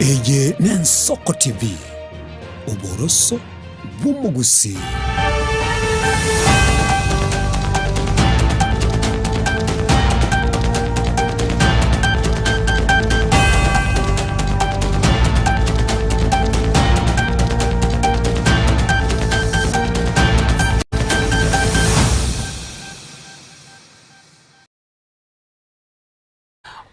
Eye n'Ensoko TV, oboroso bw'omogusii.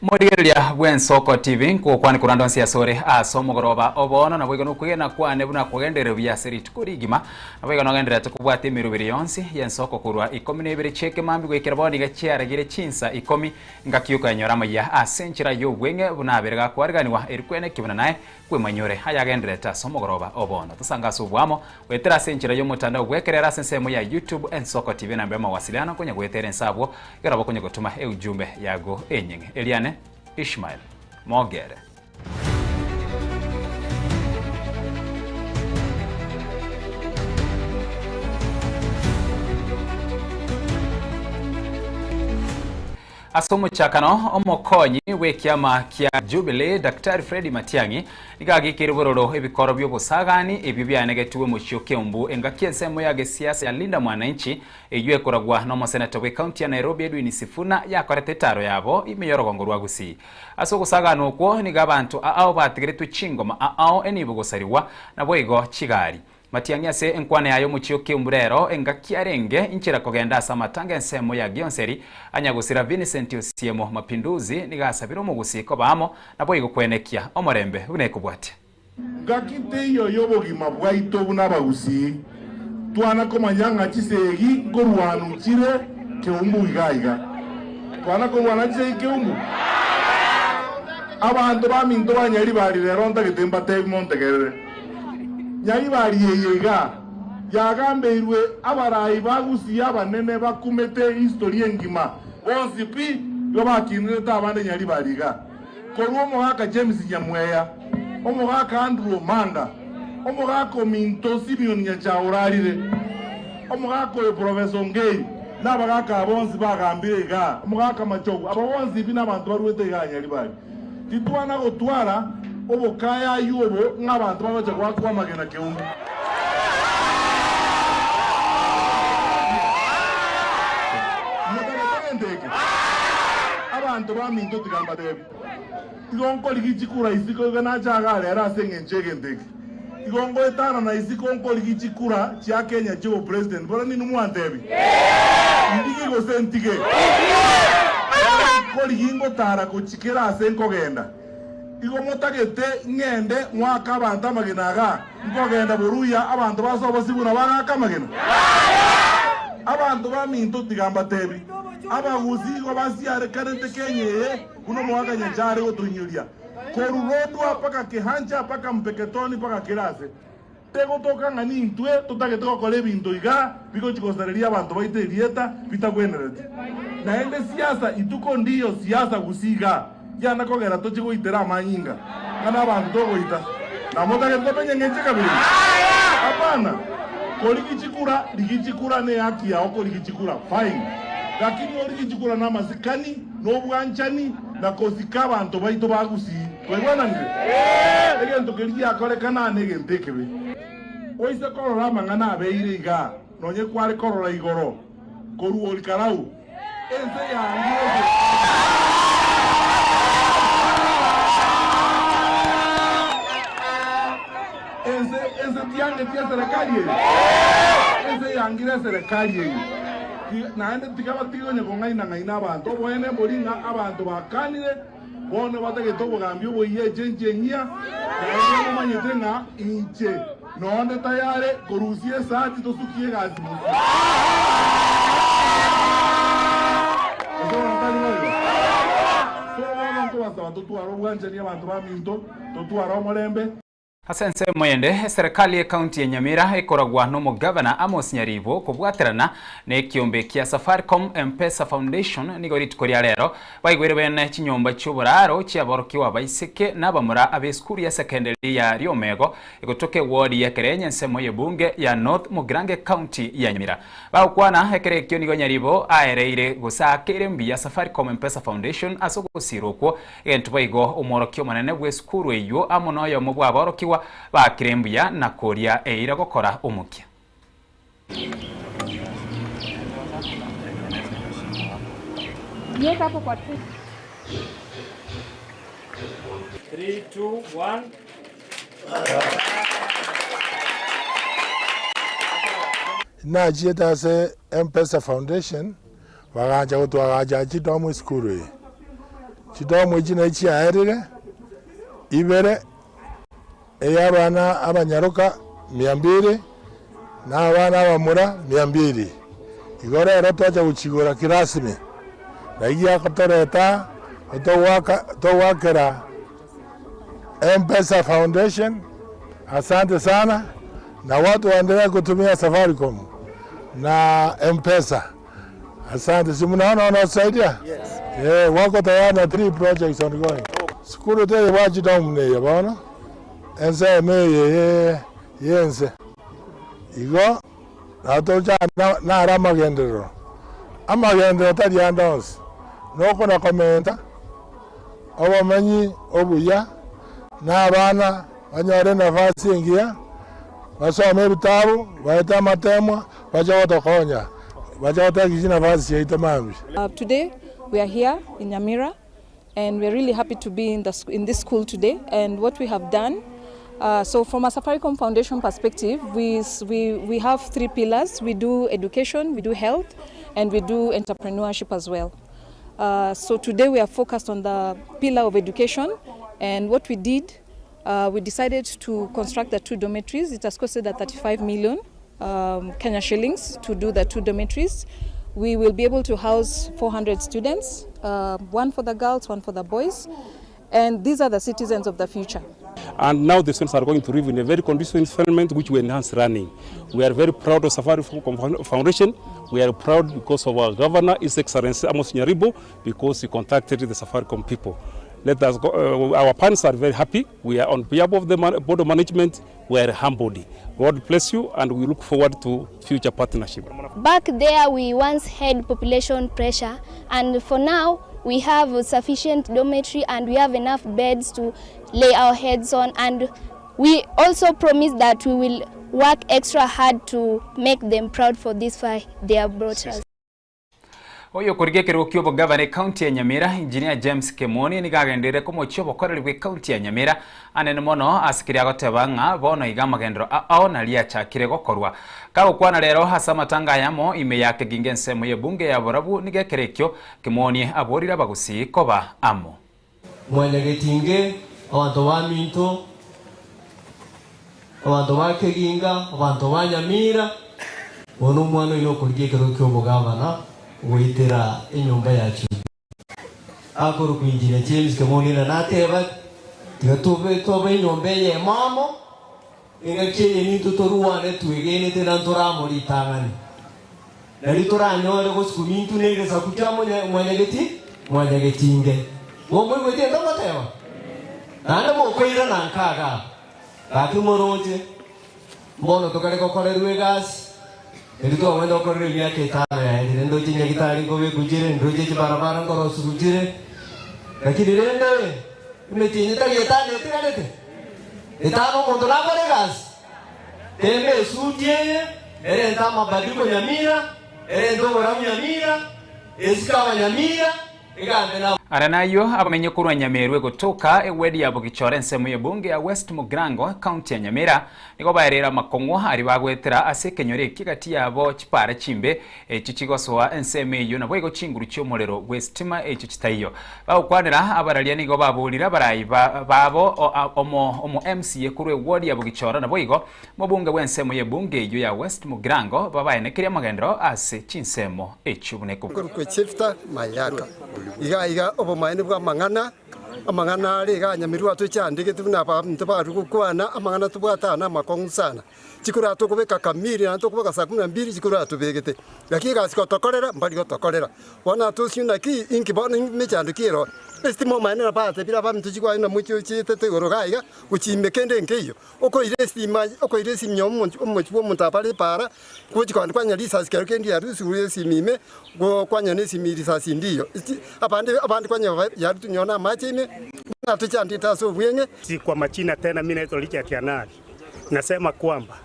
Morigereria bw'Ensoko TV nkogokwana korande onsi asore ase omogoroba obono naboigo nokwegena kwane buna kogenderere buya ase rituko rigima naboigo nogendererete kobwata emeroberi yonsi y'ensoko korwa ikomi na ibere chi'ekemambia goikera bono iga chiaragire chinsa ikomi ngaki okoyanyora amaiya ase enchera y'obweng'e buna abere gakoariganiwa eri kweneki buna naye kwemanyore ayagendererete ase omogoroba obono tosange ase oboamo goetera ase enchera y'omotandao bw'ekerero ase ensemo ya YouTube Ensoko TV enamba y'amawasiliano nkonya goetera ense abwo Ekero bakonya gotoma eujumbe yago enyeng'e. Eriane Ishmael Mogere. Ase omochakano, omokonyi bw'ekiama kia Jubilee, Daktari Freddy Matiang'i, nigo agekeire bororo ebikoro bi'obosagani ebio bianegetigwe omochie o Kiambu engaki ensemo ya gesiasa ya Linda Mwananchi Eyio ekoragwa nomoseneta bw'ecounty ya Nairobi Edwin Sifuna yakorete etaaro yabo ime y'orogongo rwa Gusii. Ase ogosagaanwa okwo nigo abanto aao batigeretwe chingoma aao enibo gosarigwa naboigo chigari. Matiang'i ase enkwana yaye omochie o Kiambu rero engaki arenge inchera kogenda ase amatanga ensemo ya Gionseri anyagosira Vincent Osiemo Mapinduzi nigo asabire omogusii koba amo naboigo kwenekia omorembe buna ekobwatia. Ngaki teiyo y'obogima bwaito buna abagusii, twana komanya ng'a chisegi nkorwanu chire keumbu iga iga. Twana korwana chisegi keumbu? Abanto baminto ba Nyaribari rero ntagete mbatebi montegerere. Nyaribari eye iga yagambeirwe abarai ba Gusii abanene bakumete history engima bonsi pi igo bakinerete abande Nyaribari iga. Korwa omogaka James Nyamweya, omogaka Andrew Omanda, omogaka ominto Simeon Nyachae orarire, omogaka oyo Professor Ongei, na abagaka aba bonsi bagambire igaa, omogaka Machogu, aba bonsi pi nabanto baruete igaa Nyaribari. Titwana gotwara obokayayu obo ng'a abanto bagocha goakwa amagena keumbu. Motagete gento eke? Abanto baminto tiga mbatebi, Igo nkorigia chikura isiko iga nache iga rero ase engencho y'egento eke. Igo ngoetanana isiko nkorigia chikura chia Kenya chi'obopresident. Bono ninwe mwantebi? Ndigie gose ntige? Nkorigia ngotara gochikera ase nkogenda. Igo motagete ng'ende ngoake abanto amagena igaa? Nkogenda boruya abanto base obosio buna bagaaka amagena? Abanto baminto tiga mbatebi, Abagusii igo basiarekanete Kenya eye buna omogaka Nyachae are gotoinyoria, korwa Lodwar mpaka Kehancha mpaka Mpeketoni mpaka kera ase. Tegotoka ng'a nintwe totagete gokora ebinto iga bigochia gosareria abanto baito erieta bitagwenereti. Naende siasa ituko ndiyo siasa gusii igaa yana kogera tochie goitera amanyinga ng'a nabanto togoita. Na motagete tomenye ng'enche kabere? Hapana. Korigi chikura, rigi chikura ne haki yao korigi chikura fine. Lakini origi chikura namasikani, nobwanchani na kosika abanto baito ba Gusii. Twaigwananire? Egento keria giakorekana negento ekebe. Oise korora amang'ana abeire igaa, nonye kware korora igoro korwa Ol-Karau, ense yangire ase. Ense, ense tiangeti eserekari eye? Ense yangire eserekari eye. Naende tiga batige onye kong'aina-ng'aina abanto. Oboene mbori ng'a abanto bakanire. Bono batagete obogambi oboyia echenchi enyia, naende momanyete ng'a inche nonde tayare korusia esati tosukie egasi bosio. Gose bono tari boigo? So bono nkobasaba totware obwanchani abanto baminto, totware omorembe. Ase ensemo ende, eserekari y'ecounty ya Nyamira ekoragwa n'omogavana Amos Nyaribo kobwaterana nekiombe kia Safaricom M-Pesa Foundation nigo rituko ria rero baigwere bene chinyomba chi'oboraro chiaborokigwa abaiseke na abamura ab'esukuru ya secondary ya Riomego egotoka eward ya Kerenye ensemo y'ebunge ya North Mugirango ecounty ya Nyamira. Bagokwana ekero ekio nigo Nyaribo aereire gose aakeire mbuya Safaricom M-Pesa Foundation ase ogosira okwo Egento boigo omworokia omonene bw'esukuru eyio amo noyomo bw'aborokigwa baakire mbuya na koria eira gokora omokia. Jiweka hapo kwa tree. 3, 2, 1. Nachiete ase M-Pesa Foundation Bagancha gotwagacha chidomu esukuru eye. Chidomu echi nachi chiaerire ibere, ey'abana abanyaroka mia mbili, na abana abamura mia mbili. Igo rero twacha gochigora kirasmi, na egiagotoreta togoaka togoakera M-Pesa Foundation asante sana, na watu waendelee kutumia Safaricom na M-Pesa. Asante, si mnaona wanaosaidia? Yes. Yeah, wako tayari na three projects ongoing. Sukuru te wachita omuneya bono ense eme eye yense igo natocha nare amagenderero amagenderero tari ande onsi nokona komenta obomenyi obuya na abana banyore enafasi engiya basome ebitabu baete amatemwa bache gotokonya bache goteki chinafasi chiaito mambia. Today we are here in Nyamira and we are really happy to be in, the, in this school today and what we have done so from a Safaricom Foundation perspective, we, we, we have three pillars. We do education, we do health, and we do entrepreneurship as well. So today we are focused on the pillar of education and what we did, we decided to construct the two dormitories. It has costed at 35 million Kenya shillings to do the two dormitories. We will be able to house 400 students, one for the girls, one for the boys. And these are the citizens of the future. And now the students are going to live in a very conducive environment which will enhance learning. We are very proud of Safaricom Foundation. We are proud because of our governor, His Excellency Amos Nyaribo, because he contacted the Safaricom people. Let us go, our parents are very happy. We are on behalf of the board of management, we are humbled. God bless you, and we look forward to future partnership. Back there, we once had population pressure, and for now, we have sufficient dormitory and we have enough beds to lay our heads on, and we also promise that we will work extra hard to make them proud for this far they have brought us. Oyo okorigia ekerogo ki'obogavana ekaunti ya Nyamira, Engineer James Kemoni nigo agenderire komochia obokoreri bw'ekaunti ya Nyamira anene mono ase keria agoteba ng'a bono iga amagenderero ao naria achakire gokorwa. Kagokwana rero ase amatanga ayamo ime ya Keginga ensemo y'ebunge ya Borabu nigo ekero ekio Kemoni aborire abagusii koba amo. Mwanyagetinge, abanto baminto, abanto ba Keginga, abanto ba Nyamira, bono omwana oino okorigia ekerogo ki'obogavana goetera enyomba ya Jubilee. Akorokwa Engineer James Kemoni na nateba, tiga tobe tobe enyomba eyemo amo, engaki eye nintwe torwane twegenete na ntore amo ritang'ani. Nario toranyore gosukuma intwe na egesaku kia Mwanyageti Mwanyagetinge. Momoigweti ende ogoteba? Naende mokoirana nka igaa. Gaki moroche, mbono tokare gokorerwa egasi, erio twagenda gokorerwa emiaka etano yaerire, ndoche nyagitari nkobekwa chire, ndoche chibarabara nkorosiwa chire, lakini rende emetienyi tari etano etigarete, etano omonto nakore egasi, temba esuti eye, erente amabadiliko Nyamira, erente oborabu Nyamira, esike abanyamira, egambe na. Ara nayio abamenyi korwa Nyamerwe gotoka ewedi ya Bogichora ensemo y'ebunge ya West Mugirango ekaunti ya Nyamira nigo baereire amakong'u aria bagoetera ase ekenyoro eki gati yabo chipara chimbe echio chigosoa ensemo eyio naboigo chinguru chi'omorero bw'esitima echio chitaiyo. Bagokwanera abararia nigo baborire abarai babo omo omo MCA korwa eward ya Bogichora naboigo omobunge bw'ensemo y'ebunge eyio ya West Mugirango babaenekerie amagenderero ase chinsemo echio buna Nkorokwa Jefta Mayaka. Iga iga obomaene bw'amang'ana Amang'ana are iga anyamerwe atochandegete buna abanto barure gokwana, amang'ana tobwate aa namakong'u sana. Chikura tokobeka kamiri naende tokobeka saa kumi na mbili chikura atobegete. Gaki egasi gotokorera mbari gotokorera. Bono atosio naki inki bono emechando ki ero. Esitima omanyete nabo batebire abaminto chigwaye na mochie ochietete igoro iga iga gochia kende nkeiyo. Okoira estima okoira esimi ya omonto omochie bwa omonto abare epaara, gochia kogenda kwanyora risasi kero kende riarusigwe esimi ime, go kwanyora na esimi risasi ndiyo. Eki abande abande kwanyora yarutwe nonye na amache ime, buna tochandete ase obweng'e. Si kwa majina tena, mimi naitwa Richard Anali. Nasema kwamba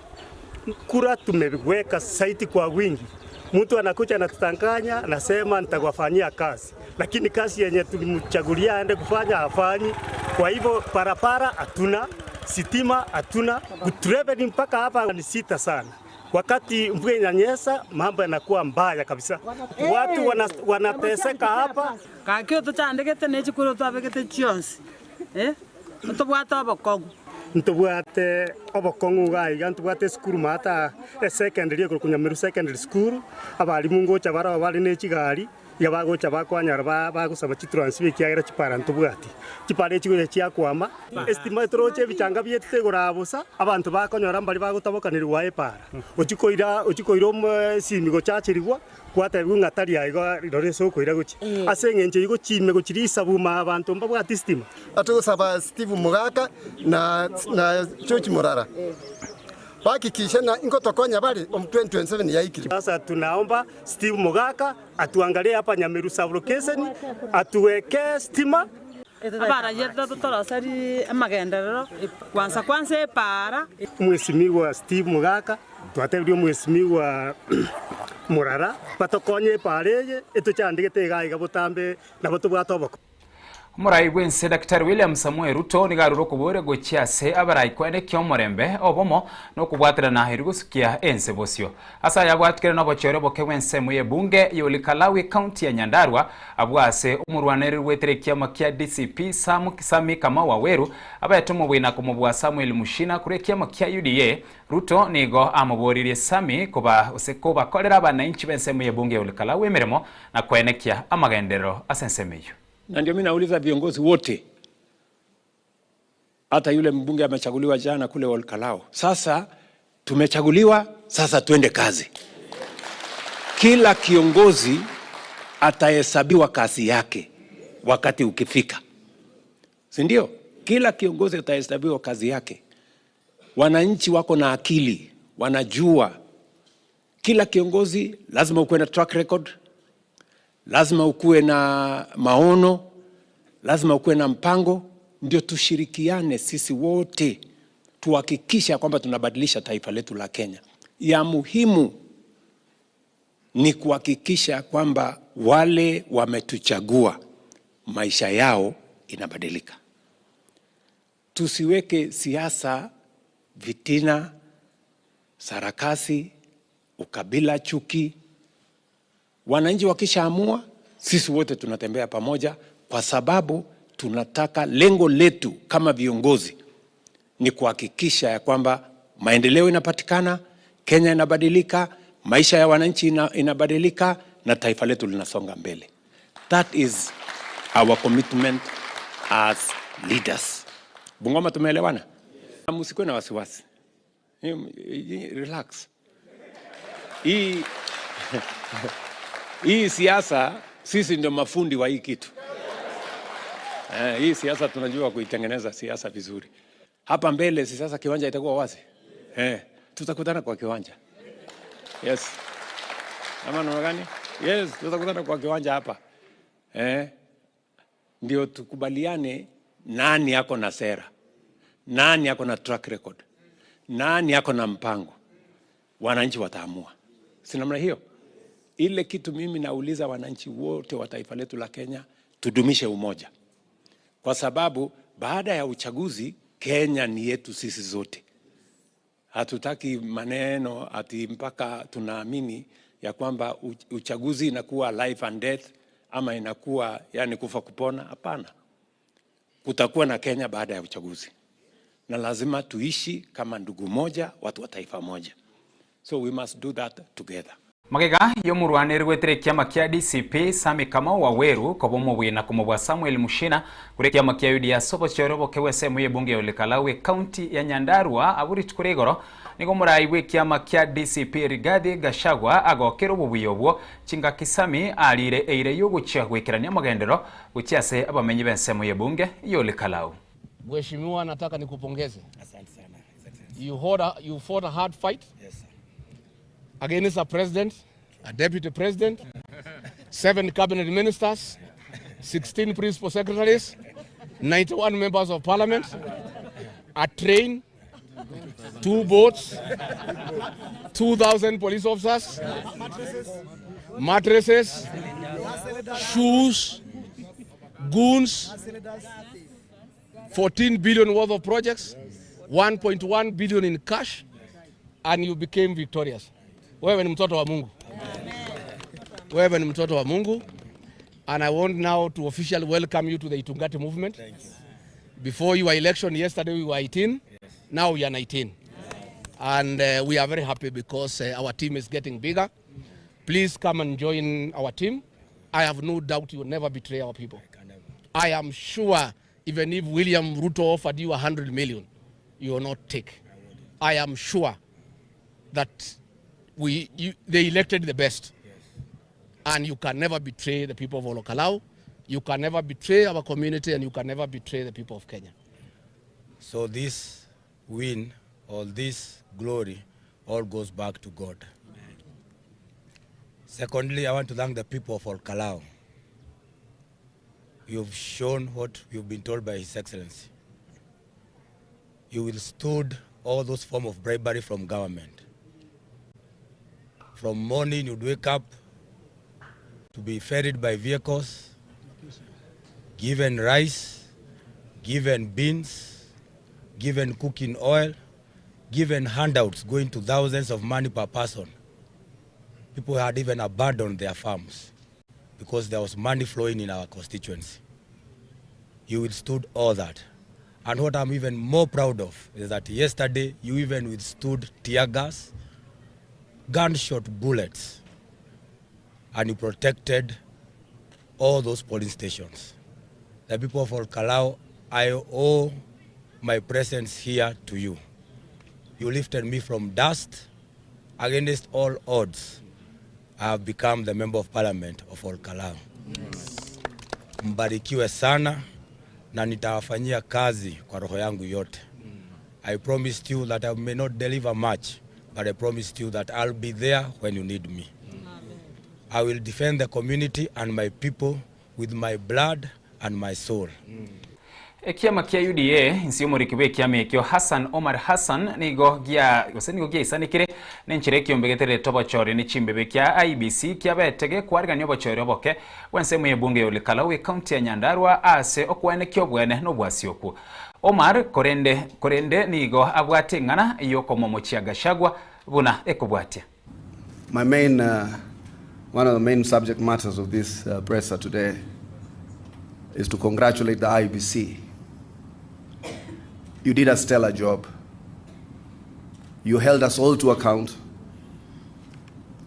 kura tumeweka zaidi kwa wingi. Mtu anakuja anatudanganya, anasema nitakuwafanyia kazi, lakini kazi yenye tulimchagulia aende kufanya hafanyi. Kwa hivyo barabara hatuna, sitima hatuna, kutravel mpaka hapa ni sita sana. Wakati mvua inanyesha mambo yanakuwa mbaya kabisa, watu wanateseka hapa. Gaki otochandegete ne chikura otwabegete chionsi, eh, ntobwate obokong'u. Ntobwate obokong'u iga iga, ntobwate esukuru maata esecondary ekorokwa Nyamiru Secondary School, abalimu ngocha baroo bare ne chigari, iga bagocha bakwanyora ba bagosaba chitransfer ekiagera chipara ntobwati. Chipara echi gocha chiakwama, estima toroche ebichanga biaito tegoraa bosa, abanto bakonyora mbari bagotabokanerigwa epara. Ochia koira ochia koira omo esimi gochacherigwa, Gwatebigwe ng'a tari aiga rirorio ase okoira gochia, ase engencho eyio gochia ime gochia risabu ime abanto mbabwati sitima. Atogosaba Steve Mogaka na na George Morara bahakikishe ng'a ingotokonya bare omu 2027 yaikire. Sasa tunaomba Steve Mogaka atuangalie hapa Nyamiru sub location atuwekee stima. Abarayia totoroserie amagenderero kwansa kwansa epaara. Mwesimigwa Steve Mogaka Twatebirie omwesimigwa Murara batokonye epaara eye etochandegete iga iga botambe nabo tobwate oboko. Omorai bw'ense Daktari William Samoei Ruto nigo arure okoboria gochia ase abarai koenekia omorembe, obomo, na okobwaterana erio gosukia ense bosio. Ase aya abwatikire nobochore oboke bw'ensemo y'ebunge ya Olikalau ecounty ya Nyandarua abwo ase omorwanereri bwetire ekiama kia DCP Sam Sammy Kamau Waweru abaete omobwina komobua Samuel Mushina korwa ekiama kia UDA Ruto nigo amoboririe Sammy koba gose kobakorera abanainchi b'ensemo y'ebunge ya Olkalau emeremo na koenekia amagenderero ase ensemo eyio. Na ndio mimi nauliza viongozi wote, hata yule mbunge amechaguliwa jana kule Olkalau. Sasa tumechaguliwa, sasa twende kazi. Kila kiongozi atahesabiwa kazi yake wakati ukifika, si ndio? Kila kiongozi atahesabiwa kazi yake. Wananchi wako na akili, wanajua kila kiongozi lazima ukuwe na track record, lazima ukuwe na maono, lazima ukuwe na mpango, ndio tushirikiane sisi wote tuhakikisha kwamba tunabadilisha taifa letu la Kenya. Ya muhimu ni kuhakikisha kwamba wale wametuchagua maisha yao inabadilika. Tusiweke siasa, vitina, sarakasi, ukabila, chuki. Wananchi wakishaamua, sisi wote tunatembea pamoja, kwa sababu tunataka, lengo letu kama viongozi ni kuhakikisha ya kwamba maendeleo inapatikana, Kenya inabadilika, maisha ya wananchi inabadilika na taifa letu linasonga mbele. That is our commitment as leaders. Bungoma tumeelewana? Msikuwe na wasiwasi. Relax. Hii hii siasa sisi ndio mafundi wa hii kitu. Eh, hii siasa tunajua kuitengeneza siasa vizuri. Hapa mbele si sasa kiwanja itakuwa wazi. Eh, tutakutana kwa kiwanja. Yes. Ama namna gani? Yes, tutakutana kwa kiwanja hapa. Eh, ndio tukubaliane nani ako na sera, nani ako na track record, nani ako na mpango. Wananchi wataamua, si namna hiyo? Ile kitu mimi nauliza wananchi wote wa taifa letu la Kenya, tudumishe umoja, kwa sababu baada ya uchaguzi Kenya ni yetu sisi zote. Hatutaki maneno ati mpaka tunaamini ya kwamba uchaguzi inakuwa life and death ama inakuwa yani kufa kupona. Hapana, kutakuwa na Kenya baada ya uchaguzi, na lazima tuishi kama ndugu moja, watu wa taifa moja. So we must do that together. Magega y'omorwaneri goetera ekiama kia DCP, Sammy Kamau Waweru, koba omobui na komobua Samuel Mushina korwa ekiama kia UDA ase obochore oboke bw'ensemo y'ebunge ya Olkalau ekaunti ya Nyandarua abwo rituko ria igoro, nigo omorai bw'ekiama kia DCP Rigathi Gachagua agokera obobuya obwo chingaki Sammy arire eira y'ogochia goikerania amagenderero gochia ase abamenyi b'ensemo y'ebunge y'Olkalau. Mheshimiwa, nataka nikupongeze. Asante sana. You fought a, you fought a hard fight. Yes, sir. Against a president, a deputy president, seven cabinet ministers, 16 principal secretaries, 91 members of parliament, a train, two boats, 2,000 police officers, mattresses, shoes, goons, 14 billion worth of projects, 1.1 billion in cash, and you became victorious. Wewe ni mtoto wa Mungu. Wewe ni mtoto wa Mungu. And I want now to officially welcome you to the Itungati movement. Before your election yesterday, we were 18. Now we are 19. And we are very happy because our team is getting bigger. Please come and join our team. I have no doubt you will never betray our people. I am sure even if William Ruto offered you 100 million, you will not take. I am sure that they elected the best. And you can never betray the people of Olokalau. You can never betray our community, and you can never betray the people of Kenya. So this win or this glory all goes back to God. Amen. Secondly, I want to thank the people of Olkalau. You've shown what you've been told by His Excellency. You withstood all those forms of bribery from government. From morning, you'd wake up to be ferried by vehicles, given rice, given beans, given cooking oil, given handouts going to thousands of money per person. People had even abandoned their farms because there was money flowing in our constituency. You withstood all that. And what I'm even more proud of is that yesterday you even withstood tear gas, gunshot bullets, and you protected all those polling stations. The people of Olkalau, I owe my presence here to you. You lifted me from dust. Against all odds, I have become the member of parliament of Olkalau. Yes. Mbarikiwe sana na nitawafanyia kazi kwa roho yangu yote. I promised you that I may not deliver much, but I promised you that I'll be there when you need me. I will defend the community and my people with my blood and my soul. Ekiama kia UDA inse y'omoriki bw'ekiama ekio Hassan Omar Hassan nigo gia gose nigo giaisanekire nenchera ekiombe getererete obochori ne chimbebe kia IEBC kiabete gekwarigania obochori oboke bw'ensemo y'ebunge ya Olkalau ekaunti ya Nyandarua ase okwenekia obwene na obwasi okwo. Omar korende korende nigo abwate eng'ana y'okomomochia Gachagua buna ekobwatia. My main, one of the main subject matters of this presser today is to congratulate the IEBC. You did a stellar job. You held us all to account.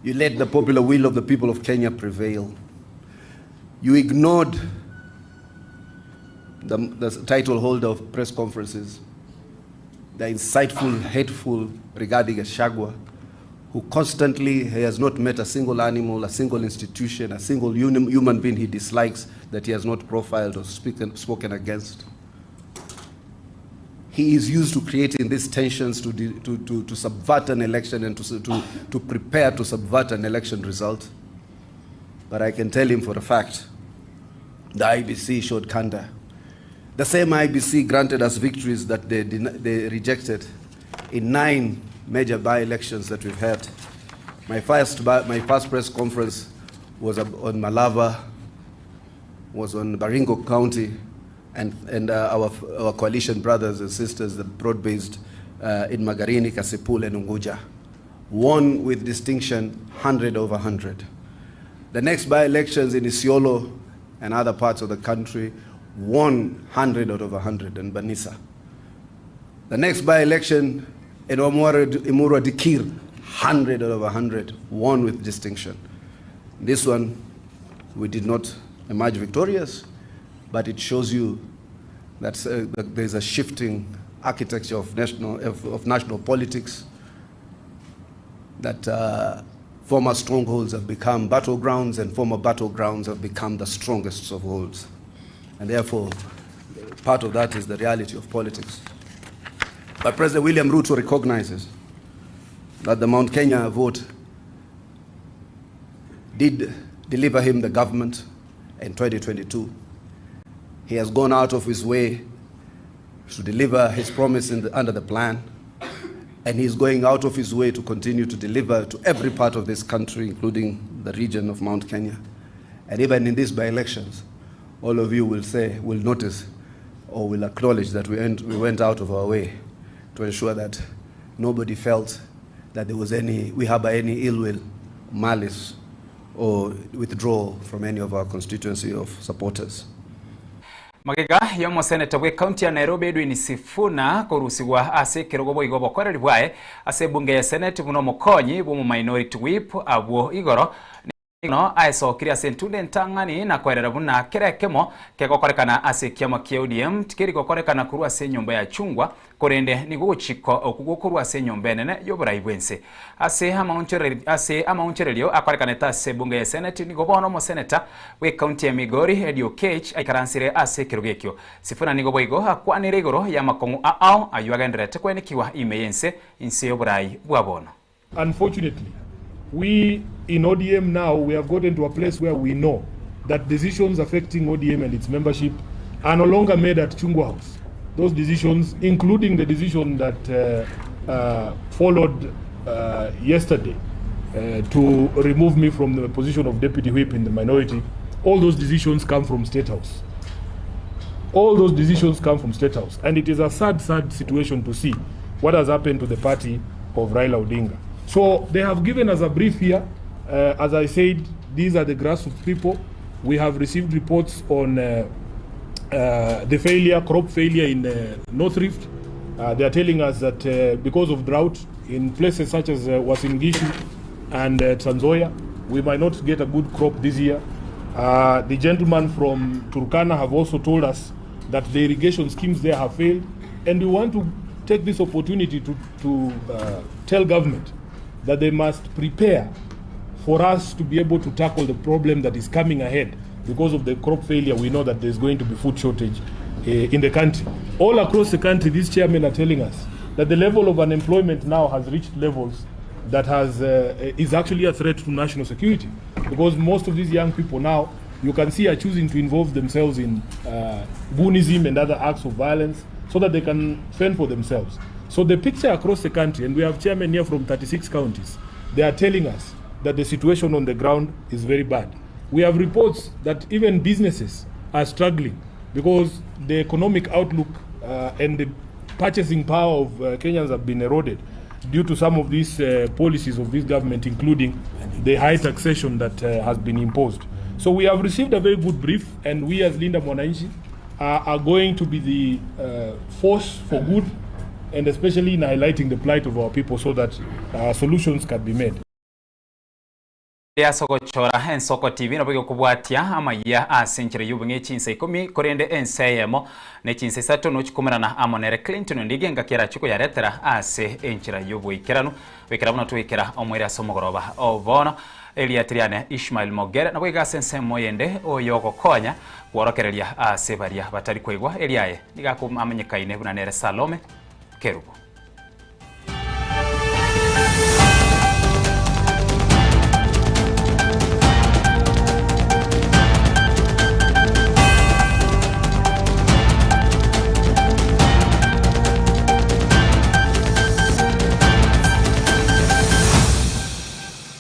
You let the popular will of the people of Kenya prevail. You ignored the title holder of press conferences, the insightful, hateful Rigathi Gachagua, who constantly has not met a single animal, a single institution, a single human being he dislikes that he has not profiled or spoken against. He is used to creating these tensions to subvert an election and to prepare to subvert an election result. But I can tell him for a fact, the IEBC showed candor. The same IEBC granted us victories that they rejected in 9 major by-elections that we've had. My first press conference was on Malava, was on Baringo County, and our coalition brothers and sisters, the broad-based, in Magarini, Kasipul, and Unguja, won with distinction 100 over 100. The next by-elections in Isiolo and other parts of the country won 100 out of 100 in Banissa. The next by-election in Emurua Dikirr, 100 out of 100, won with distinction. This one, we did not emerge victorious, but it shows you that, uh, that there's a shifting architecture of national, of, of national politics, that uh, former strongholds have become battlegrounds and former battlegrounds have become the strongest of holds. And therefore, part of that is the reality of politics. But President William Ruto recognizes that the Mount Kenya vote did deliver him the government in 2022. He has gone out of his way to deliver his promise the, under the plan, and he's going out of his way to continue to deliver to every part of this country, including the region of Mount Kenya. And even in these by elections, all of you will say, will notice, or will acknowledge that we went, we went out of our way to ensure that nobody felt that there was any, we harbor any ill will, malice, or withdrawal from any of our constituency of supporters. Magega y'omoseneta bw'ekaunti ya Nairobi Edwin Sifuna korusigwa ase ekerogo boigo obokoreri bwaye ase ebunge ya Senate buna omokonyi bw'omominority whip abwo igoro no aesokire ase entunde entang'ani na koerera buna kera ekemo kegokorekana ase ekiama kia ODM tikeri gokorekana korwa ase enyomba ya chungwa korende nigo gochiko okwo gokorwa ase enyomba enene y'oborai bwense ase amaonchereri ase amaonchererio akorekanete ase ebunge ya Senate nigo bono omoseneta bw'ekaunti ya Migori Eddie Oketch aikaransire ase ekerogo ekio. Sifuna nigo boigo akwanire igoro y'amakong'u ao aywo agendererete koenekiwa ime y'ense inse y'oborai bwa bono. Unfortunately, we in ODM now, we have gotten to a place where we know that decisions affecting ODM and its membership are no longer made at Chungwa House. Those decisions, including the decision that uh, uh, followed uh, yesterday uh, to remove me from the position of deputy whip in the minority, all those decisions come from State House. All those decisions come from State House. And it is a sad, sad situation to see what has happened to the party of Raila Odinga. So they have given us a brief here. Uh, as I said, these are the grassroots people. We have received reports on uh, uh, the failure, crop failure in uh, North Rift. Uh, they are telling us that uh, because of drought in places such as uh, Uasin Gishu and uh, Trans Nzoia, we might not get a good crop this year. Uh, the gentleman from Turkana have also told us that the irrigation schemes there have failed. And we want to take this opportunity to, to uh, tell government that they must prepare for us to be able to tackle the problem that is coming ahead. Because of the crop failure, we know that there's going to be food shortage uh, in the country. All across the country, these chairmen are telling us that the level of unemployment now has reached levels that has, uh, is actually a threat to national security. Because most of these young people now, you can see, are choosing to involve themselves in uh, goonism and other acts of violence so that they can fend for themselves. So the picture across the country, and we have chairmen here from 36 counties, they are telling us that the situation on the ground is very bad. We have reports that even businesses are struggling because the economic outlook uh, and the purchasing power of uh, Kenyans have been eroded due to some of these uh, policies of this government, including the high taxation that uh, has been imposed. So we have received a very good brief, and we as Linda Mwananchi are, are going to be the uh, force for good, and especially in highlighting the plight of our people so that uh, solutions can be made. Ase ogochora Ensoko TV nabo egokobwatia amaiya ase enchera y'obong'e chinsa ikomi korende ense eyemo ne chinsa isato nochikomerana amo nere Clinton Ondieki engaki erachie koyaretera ase enchera y'oboikeranu goikera buna togoikera omoerio ase omogoroba o bono. Erieta riane Ishmael Mogere nabo iga ase ensemo eyende oyogokonya kworokereria ase baria batari koigwa eriaye nigo akomanyekaine buna nere Salome Kerubo.